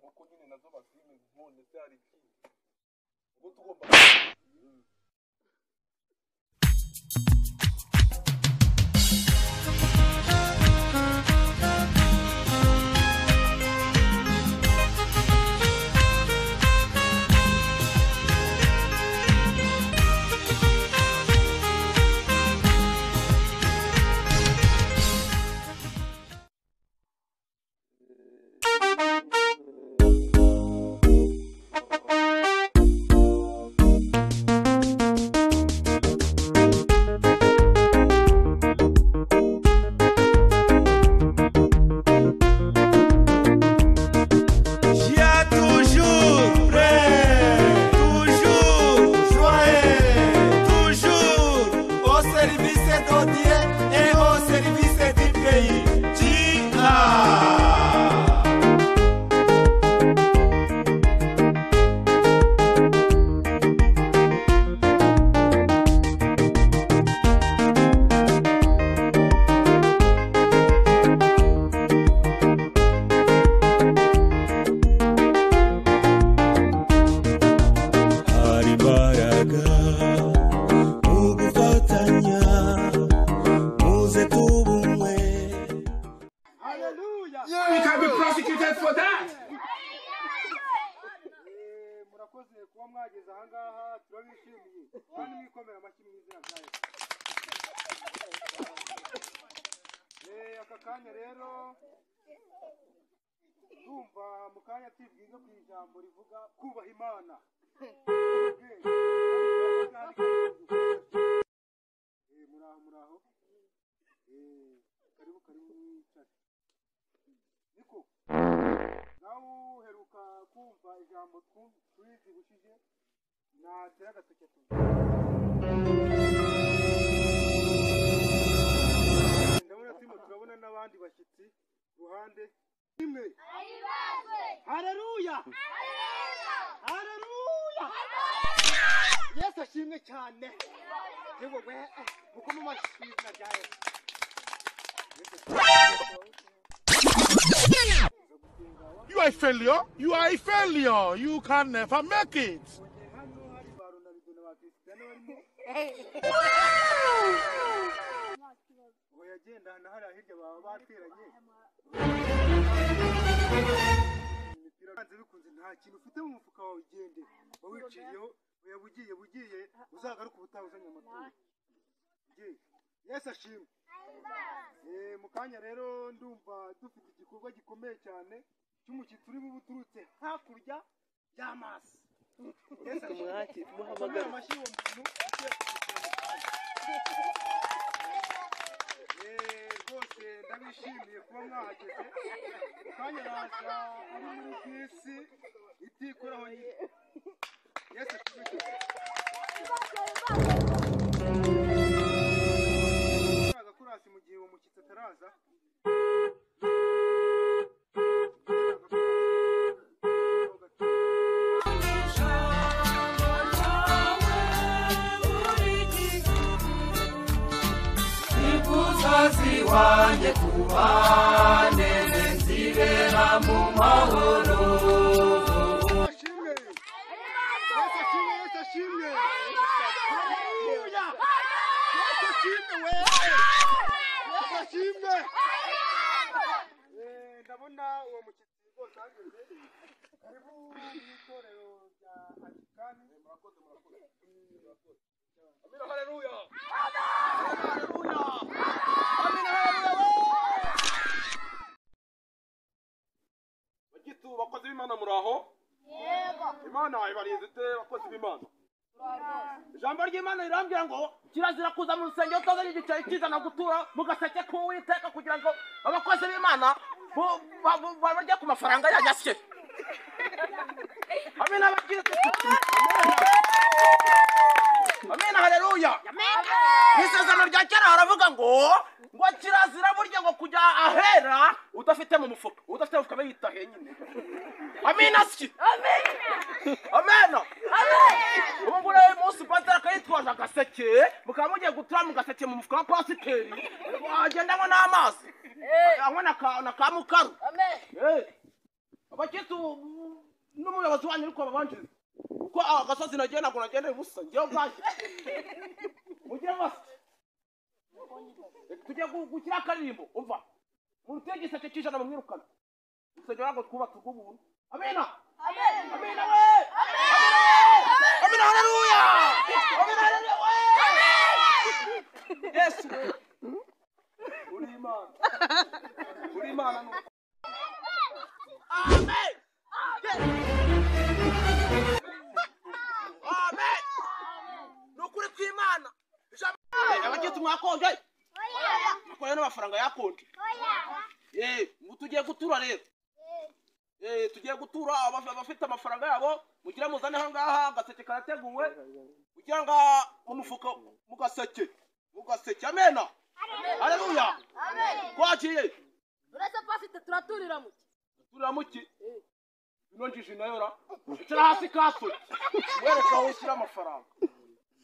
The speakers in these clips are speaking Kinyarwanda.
Inkoko nyine nazo bazime none se hari ikindi ubwo tugomba. You can be prosecuted for that. Murakoze kuba mwageze aha ngaha, turabishimiye kandi mwikomera amashyi mu izina rya Yesu. Aka kanya rero ndumva mu kanya tibwize ku ijambo rivuga kubaha Imana. Muraho muraho, karibu karibu mwicare. Niko nawe uheruka kumva ijambo twizi bushije natera agatoki tuvuge. Ndabona turimo turabona n'abandi bashyitsi ruhande imwe. Haleluya, haleluya, Yesu ashimwe cyane. Yewe we mukoma amashyi mu izina rya Yesu. You are a failure. You are a failure. You can never make it. Nta kintu ufite mu mufuka wawe, ugende wawiciriyeho, ugiye bugiye uzagaruka ubutaha uzanye amaturo. Yesu ashimwe. Mu kanya rero ndumva dufite igikorwa gikomeye cyane cy'umushyitsi uri bube uturutse hakurya y'amazi. Yesu ashimwe. Amashyi uwo muntu. Rwose ndabishimiye kuba mwahageze. Mu kanya araza ari muri bisi itikoraho nyine. Yesu ashimwe cyane. Agakurasi mu gihe uwo mushyitsi ataraza. Musozi wanjye tubane nzibera mu mahoro. Ashimwe. Yesu ashimwe, Yesu ashimwe. Haleluya. Yesu ashimwe we. Yesu ashimwe. Ndabona uwo mushyitsi rwose ahageze. Karibu mu itorero rya Anglikani. Murakoze murakoze. Amina, haleluya. Haleluya. Amina, haleluya. Bagitu bakozi b'Imana muraho? Yego. Imana ibarinze ite bakozi b'Imana? Ijambo ry'Imana rirambwira ngo kirazira kuza mu rusengero utazanye igiceri kizana gutura mu gaseke k'Uwiteka kugira ngo abakozi b'Imana barye ku mafaranga yanyasye. Amina abakristo. Amina, haleluya. Mu isezerano rya kera haravuga ngo kirazira burya ngo kujya ahera udafite mu mufuka, udafite mu mufuka abe yitahe nyine. Amina si. Amina. Ubu ngubu rero umunsi pasiteri akayitwaje agaseke, mukaba mugiye gutura mu gaseke mu mufuka wa pasiteri, wagenda anywa n'amazi, anywa na ka mukaru. Abakristu n'umuyobozi wanyu ariko babanjiriza. Uko agasozi nagiye ntabwo nagendeye ubusa, ngewe ubwanjye. Mugire bose. Tujye gushyira akaririmbo, umva. Umuntu uteye igiseke cy'ijana bamwirukana. Urusengero ntabwo twubatse urw'ubuntu. Amina! Amina we! Amina haleluya! Amina haleluya we! Yesu we! Uri Imana. Uri Imana nuko. Amen! Amen! Ni ukuri kw'Imana. Abakristu mwakonje? Mwakonje n'amafaranga yakonje. Tugiye gutura rero. Tugiye gutura abafite amafaranga yabo mugira muzane aha ngaha agaseke karateguwe kugira ngo mu mufuka mu gaseke amena. Haleluya. Kwakiye. Uretse pasite turaturira muki. Turira muki. Ino njiji nayo ra. Icara hasi kaso. Wereka aho ushyira amafaranga.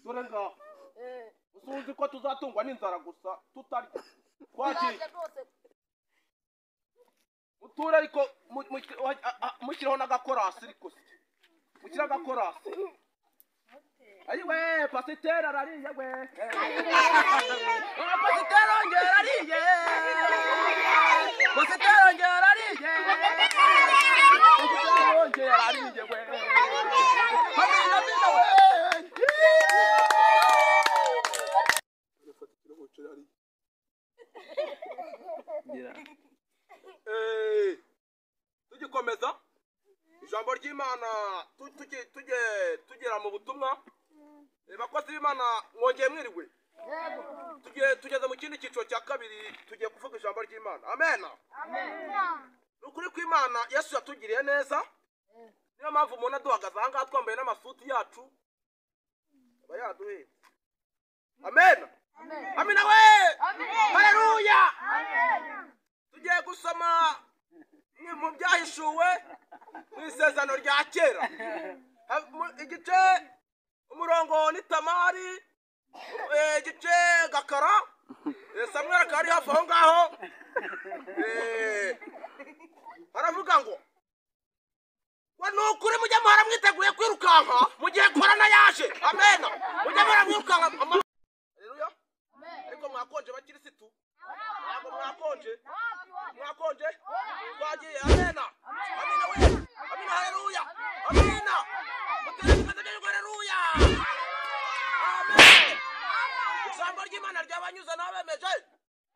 Dore ngaho. Usuzi ko tuzatungwa n'inzara gusa tutarya. Kwakiye. Mutura ariko mushyiraho n'agakorasi ariko mushyira agakorasi. Ayiwe pasiteri arariye we. Pasiteri ongera arariye. Pasiteri ongera arariye. Pasiteri ongera arariye we. Amina amina we. Tugikomeza ijambo ry'Imana tugera mu butumwa. Bakozi b'Imana mwongeye mwiriwe. Tugeze mu kindi cyiciro cya kabiri, tugiye kuvuga ijambo ry'Imana. Amen. Ni ukuri kw'Imana Yesu yatugiriye neza. Niyo mpamvu umuntu aduhagaze aha ngaha twambaye n'amasuti yacu aba yaduhetse. Amen. Amina we. Haleluya. Tugiye gusoma mu byahishuwe mu isezerano rya kera. Igice umurongo ni Tamari, igice Gakara, Samweli akaba ari hafi aho ngaho. Aravuga ngo ni ukuri mujye muhora mwiteguye kwirukanka mu gihe korona yaje. Amen. Mujye muhora mwirukanka. Haleluya. Ariko mwakonje bakirisitu? Ntabwo mwakonje. Mwakonje? Twagiye. Amena. Amina we. Amina haleluya. Amina. Mutere ibiganza byanyu haleluya. Amen. Ijambo ry'Imana ryabanyuze n'abemeje.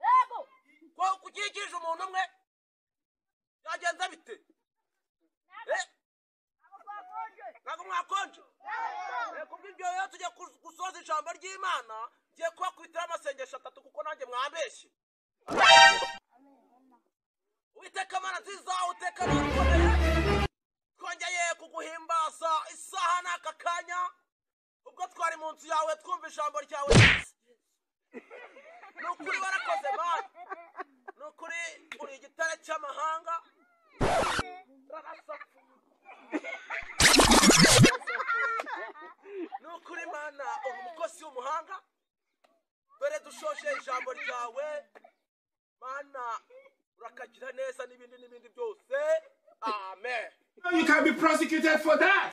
Yego. Ko kukikije umuntu umwe byagenze bite? Ntabwo mwakonje. Kubw'ibyo rero tujya gusoza ijambo ry'Imana, ngiye kubakubitiraho amasengesho atatu kuko nanjye mwambeshye. Uwiteka Mana nziza, Uwiteka Mana ukomeye, twongeye kuguhimbaza isaha n'aka kanya, ubwo twari mu nzu yawe twumva ijambo ryawe. Ni ukuri warakoze Mana, ni ukuri uri igitare cy'amahanga. Ni ukuri Mana uri umukozi w'umuhanga. Dore dushoje ijambo ryawe Mana, urakagira neza n'ibindi n'ibindi byose. Amen. You can be prosecuted for that.